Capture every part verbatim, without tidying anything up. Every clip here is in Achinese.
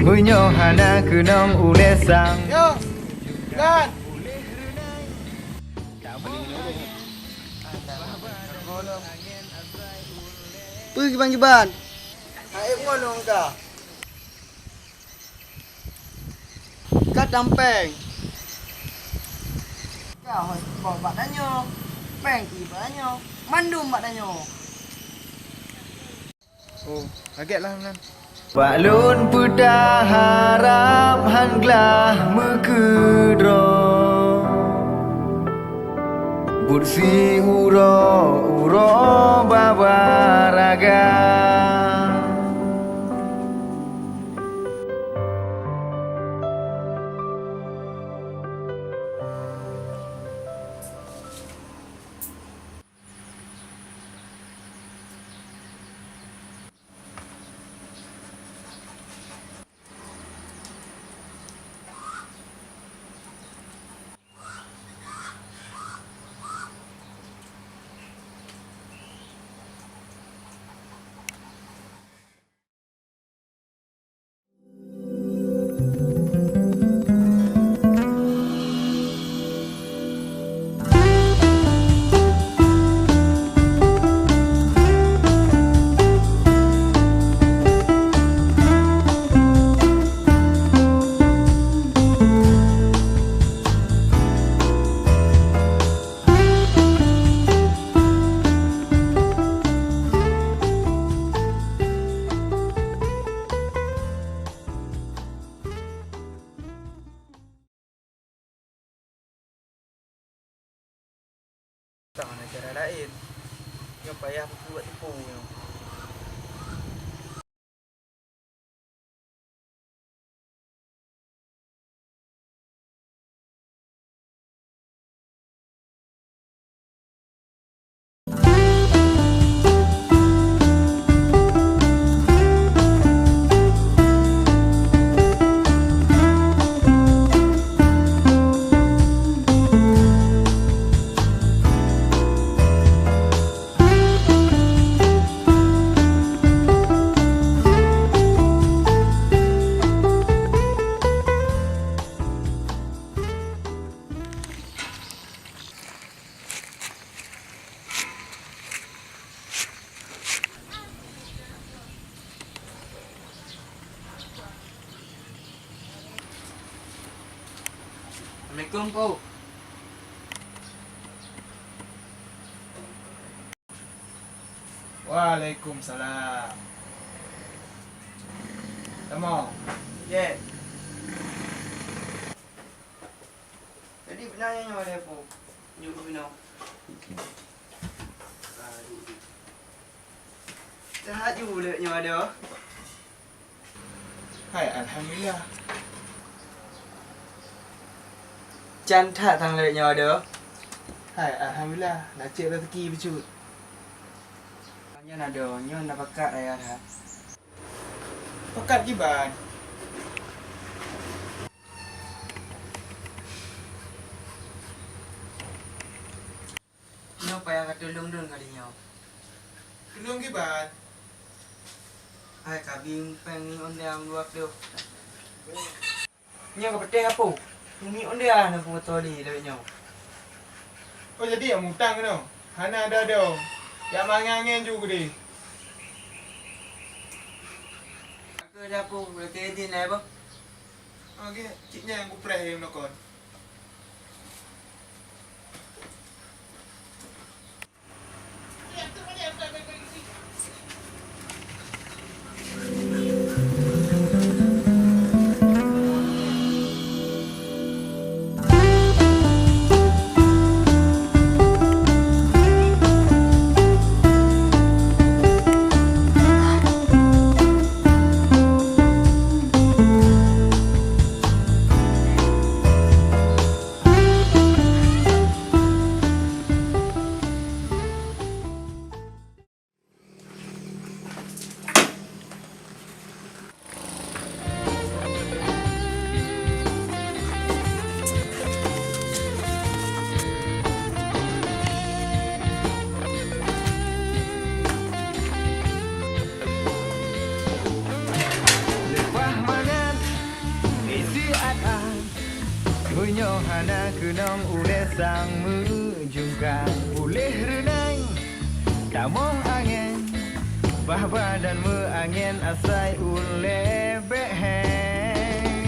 Meunyoe hana keunong ulèe sang. Yo, Lan. Peue kiban-kiban? Hai, ngon lôn ka. Ka tampéng. Ka hôi bak tanyoe, péng i bak tanyoe, mandum bak tanyoe. Oh, lagèe lah nyan. Bak lôn peue harab hán glah meukeudroe. Buet siuroe-uroe baba raga. Tang na cara laén. Nyoe payah peubuet tipu nyoe. Assalamualaikum, Pu. Waalaikumsalam. Tamong. Ye. Jadi, beuna nyoe lé, Pu. Nyoe beuna. That ju lé nyoe adoe. Hai, alhamdulillah. Can that tang lé nyoe adoe. Hai, alhamdulillah, na cit raseuki bacut. Nyan adoe, nyoe na pakat raya that. Pakat kiban? Nyoe payah katulông lôn kali nyoe. Tulông kiban? Hai, kabi péng mi ondéa dua ploh. Nyoe ka patéh, Apo. Mi ondéa na peutoe lé lawét nyoe. Oh, jadi ya mutang keunoe? Hana ada dong. Ya mangan ngen ju gede. Aku dah pun berhenti deh, Bang. Oke, cik nyan kupreh yang nokon. Na keunong ulèe sang meujungka, puléh reunai tamong angèn, bah badan meuangèn asai ulèe bèk hèng.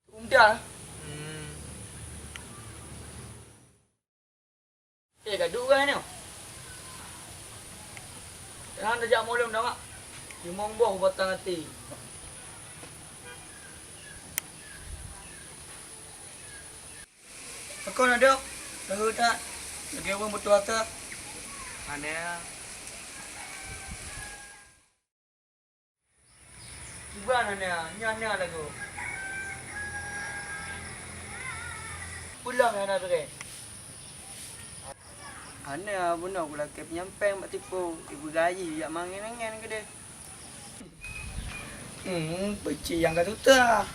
Umda. Eh, ka duek kah nyoe? Hana tajak mulông dah, Mak. Limong boh batang até. Pakon, Dok? Lagèe that. Lagèe ureueng butuh hareuta. Aneh. Kiban hana, nyan na lagoe. Pulang hana beureh. Hana bunoe kulakèe peunyampai bak tipu, ibu gaji jak mangèn-angèn keudeh. Hmm, peucit nyang ka tuta.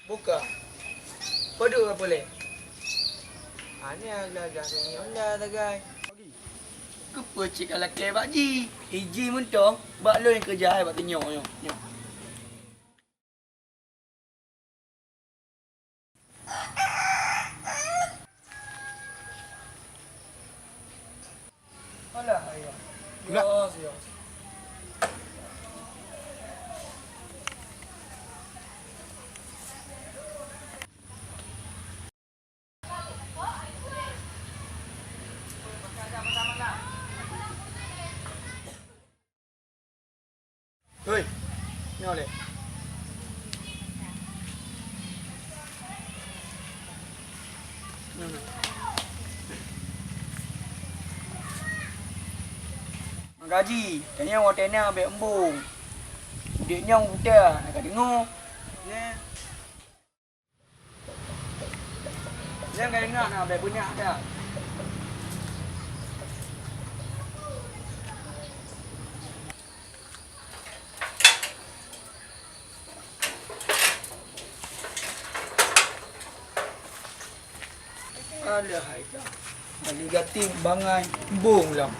Buka. Padub ka puléh. Hana glah-glah sunyi Honda sagai. Keupeue cit ka lakèe bak jih? Iji mantong bak lôn keujai bak teunyoe nyoe. Nyoe. Alah, ayah. Yos, yos. Hei, nyoe lé. Meugaji, tanyoe watèe na bèk eumbông. Udép nyoe buta, na ka deungoe. Nyoe. Nyang ka ingat na bèk beunyak that. Alah hai dah. Ahli gati bangai bong lam.